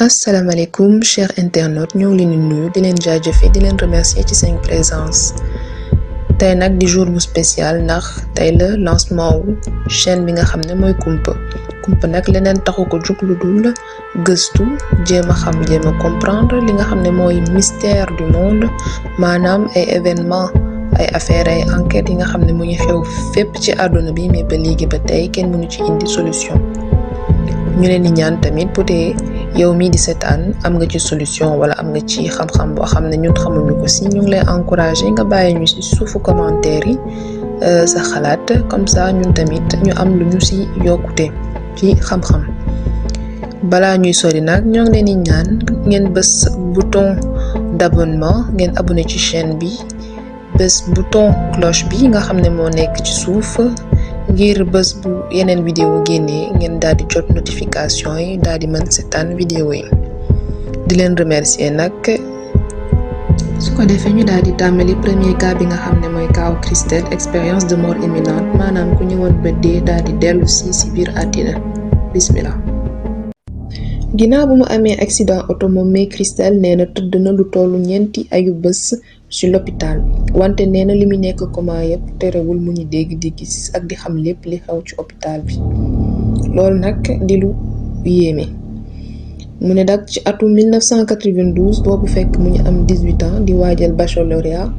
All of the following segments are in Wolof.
asalaamaaleykum chers internautes ñoo ngi leen di nuyu di leen jaajëfe di leen remercier ci seen présence tey nag di jour bu spécial ndax tey la lancement wu chaîne bi nga xam ne mooy kumpa nag leneen taxu ko jug lu dul gëstu jéem a xam jéem a comprendre li nga xam ne mooy mystère du monde maanaam ay événement ay affaire ay enquêtes yi nga xam ne mu ngi xew fépp ci àdduna bi mais ba léegi ba tey kenn mënu ci indi solution ñu leen di ñaan tamit bu dee yow mii di seetaan am nga ci solution wala am nga ci xam-xam boo xam ne ñun xamuñu ko si ñu ngi lay encourager nga bàyyi ñu si suufu commentaire yi sa xalaat comme ça ñun tamit ñu am lu ñu si yokkute ci xam-xam balaa ñuy sori nag ñoo ngi leen di ñaan ngeen bës bouton d'abonnement ngeen abonné ci chaîne bi bës bouton cloche bi nga xam ne moo nekk ci suuf ngir bés bu yeneen vidéo génnee ngeen daal di jot notification yi daal di mën seetaan vidéo yi di leen remercier nag su ko defee ñu daal di tàmbali premier cas bi nga xam ne mooy kaaw Christelle expérience de mort imminente maanaam ku ñëwoon ba dee daal di dellu si biir àddina bismillah. ginnaaw bu mu amee accident oto moom mais Christelle nee na tëdd na lu tollu ñeenti ayu bés ci l'hôpital wante nee na li mu nekk coma yëpp terewul mu ngi dégg di gis ak di xam lépp li xew ci hôpital bi loolu nag di lu yéeme mu ne nag ci atum 1992 boobu fekk mu ngi am 18 ans di waajal baccalauréat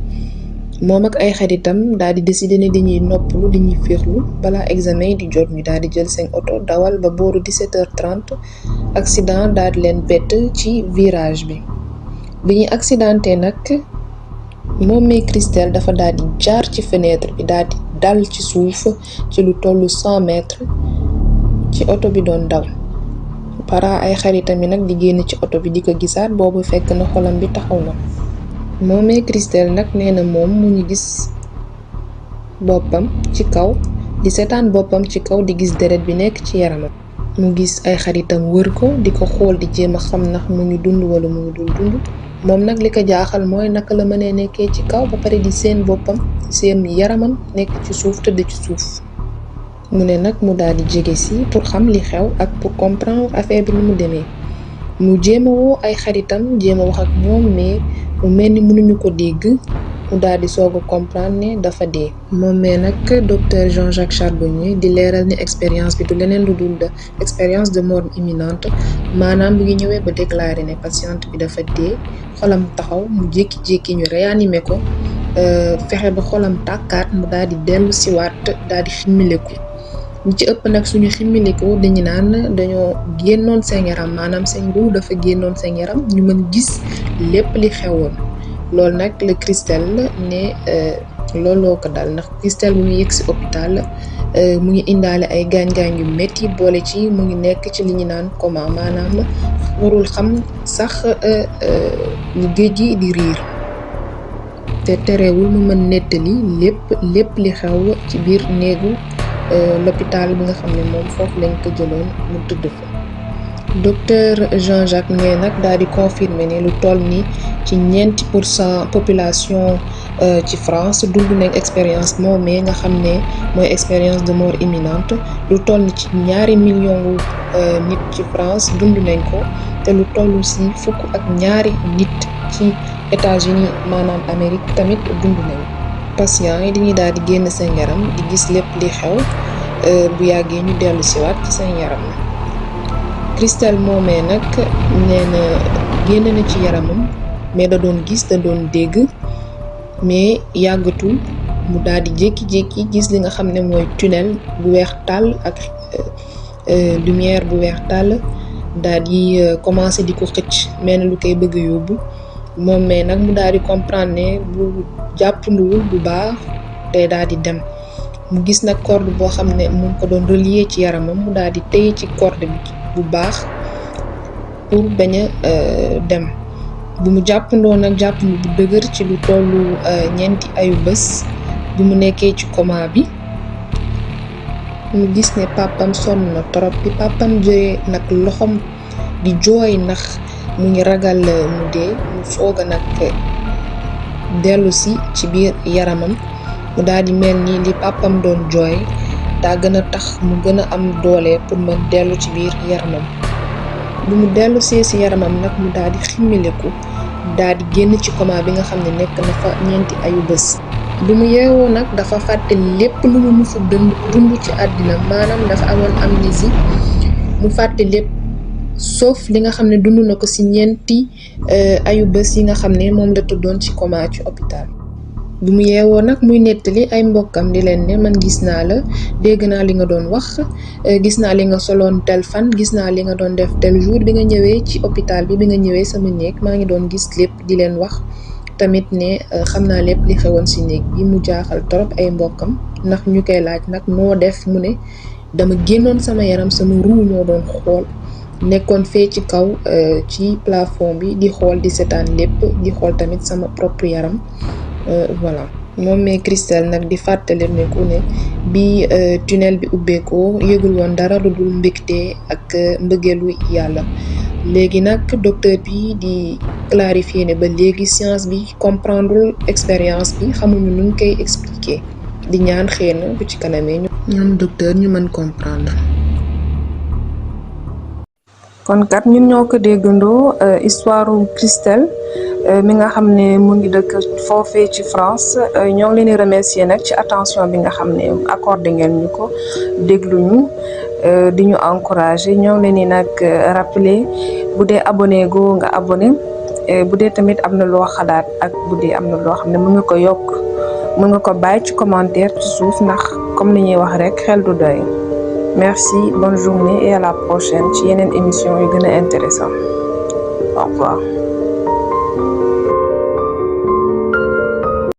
moom ak ay xaritam daal di décider ne dañuy noppalu dañuy féexlu balaa examen yi di jot ñu daal di jël seen oto dawal ba booru 17h30 accident daal di leen bett ci virage bi ñuy accidenté nag moom mi Christelle dafa daal di jaar ci fenêtre bi daal di dal ci suuf ci lu tollu 100 mètres ci oto bi doon daw para ay xaritam yi nag di génn ci oto bi di ko gisaat boobu fekk na xolam bi taxaw na moom mi Christelle nag nee na moom mu ngi gis boppam ci kaw di seetaan boppam ci kaw di gis deret bi nekk ci yaramam mu gis ay xaritam wër ko di ko xool di jéem a xam ndax mu ngi dund wala mu ngi dul dund moom nag li ko jaaxal mooy naka la mënee nekkee ci kaw ba pare di seen boppam seen yaramam nekk ci suuf tëdd ci suuf mu ne nag mu daal di jege si pour xam li xew ak pour comprendre affaire bi ni mu demee mu jéem a woo ay xaritam jéem a wax ak ñoom mais mu mel ni mënuñu ko dégg mu daal di soog a comprendre ne dafa dee moom mais nag docteur Jean-Jacques Charbonnier di leeral ne expérience bi du leneen lu dul expérience de mort imminente maanaam bu ngi ñëwee ba déclaré ne patiente bi dafa dee xolam taxaw mu jékki-jékki ñu réanimé ko fexe ba xolam tàkkaat mu daal di dellu siwaat daal di ximmileku ñu ci ëpp nag suñu ximmileku dañu naan dañoo génnoon seen yaram maanaam seen ruu dafa génnoon seen yaram ñu mën gis lépp li xewoon loolu nag la Christelle ne looloo ko dal ndax Christelle mu ngi yegg si hôpital mu ngi indaale ay gaañ-gaañ yu métti boole ci mu ngi nekk ci li ñu naan coma maanaam warul xam sax lu géej gi di riir te terewul mu mën nettali lépp li xew ci biir néegu l'hôpital bi nga xam ne moom foofu lañ ko jëloon mu tëdd fa docteur Jean-Jacques Ndiaye nag daal di confirmer ne lu toll ni ci 4% population ci France dund nañ expérience moomee nga xam ne mooy expérience de mort imminente lu toll ni ci 2 millions nit ci France dund nañ ko te lu toll si 12 nit ci États-Unis maanaam Amérique tamit dund nañ patients yi dañuy daal di génn seen yaram di gis lépp li xew bu yàggee ñu dellu siwaat ci seen yaram Christelle moomee nag nee na génn na ci yaramam mais da doon gis da doon dégg mais yàggatul mu daal di jékki-jékki gis li nga xam ne mooy tunnel bu weex tàll ak lumière bu weex tàll daal di commencé di ko xëcc mel na lu koy bëgg a yóbbu moom mais nag mu daal di comprendre ne bu jàppanduwul bu baax day daal di dem mu gis nag corde boo xam ne mu ngi ko doon relier ci yaramam mu daal di téye ci corde bi bu baax pour bañ a dem bu mu jàppandoo nag jàppandu bu dëgër ci lu tollu ñeenti ayu bés bu mu nekkee ci coma bi mu gis ne papam sonn na torop bi papam jëyee nag loxom di jooy ndax mu ngi ragal mu dee mu soog a nag dellu si ci biir yaramam mu daal di mel ni li papam doon jooy daa gën a tax mu gën a am doole pour mën dellu ci biir yaramam bu mu dellu see si yaramam nag mu daal di ximmileku daal di génn ci coma bi nga xam ne nekk na fa ñeenti ayu bés. bi mu yeewoo nag dafa fàtte lépp lu mu musu dund ci àddina, maanaam dafa amoon amnésie, mu fàtte lépp sauf li nga xam ne dund na ko ci ñeenti ayu bés yi nga xam ne moom la tëddoon ci coma ci hôpital. bi mu yeewoo nag muy nettali ay mbokkam di leen ne man gis naa la, dégg naa li nga doon wax, gis naa li nga soloon tel fan, gis naa li nga doon def tel jour bi nga ñëwee ci hôpital bi nga ñëwee sama néeg maa ngi doon gis lépp, di leen wax tamit ne xam naa lépp li xewoon ci néeg bi. mu jaaxal torop ay mbokkam ndax ñu koy laaj nag noo def, mu ne dama génnoon sama yaram, sama ruu moo doon xool, nekkoon fee ci kaw ci plafond bi di xool di seetaan lépp, di xool tamit sama propre yaram. Voilà, moom mais Christelle nag di fàttali ne ku ne bi tunnel bi ubbeekoo yëgul woon dara lu dul mbégte ak mbëggeelu yàlla. léegi nag docteur bi di clarifier ne ba léegi science bi comprendre expérience bi, xamuñu nuñ koy expliquer, di ñaan xëy na bu ci kanamee ñoom docteur ñu mën comprendre. kon kat ñun ñoo ko déggandoo histoire Christelle mi nga xam ne mu ngi dëkk foofee ci France. ñoo ngi leen di remercier nag ci attention bi nga xam ne accordé ngeen ñu ko, déglu ñu, di ñu encourager. ñoo ngi leen di nag rappeler bu dee abonné go nga abonné, bu dee tamit am na loo xalaat ak bu dee am na loo xam ne mën nga ko yokk, mën nga ko bàyyi ci commentaire ci suuf, ndax comme ni ñuy wax rek xel du doy. Merci, bonne journée et à la prochaine ci yeneen émission yu gën a intéressant. Au revoir.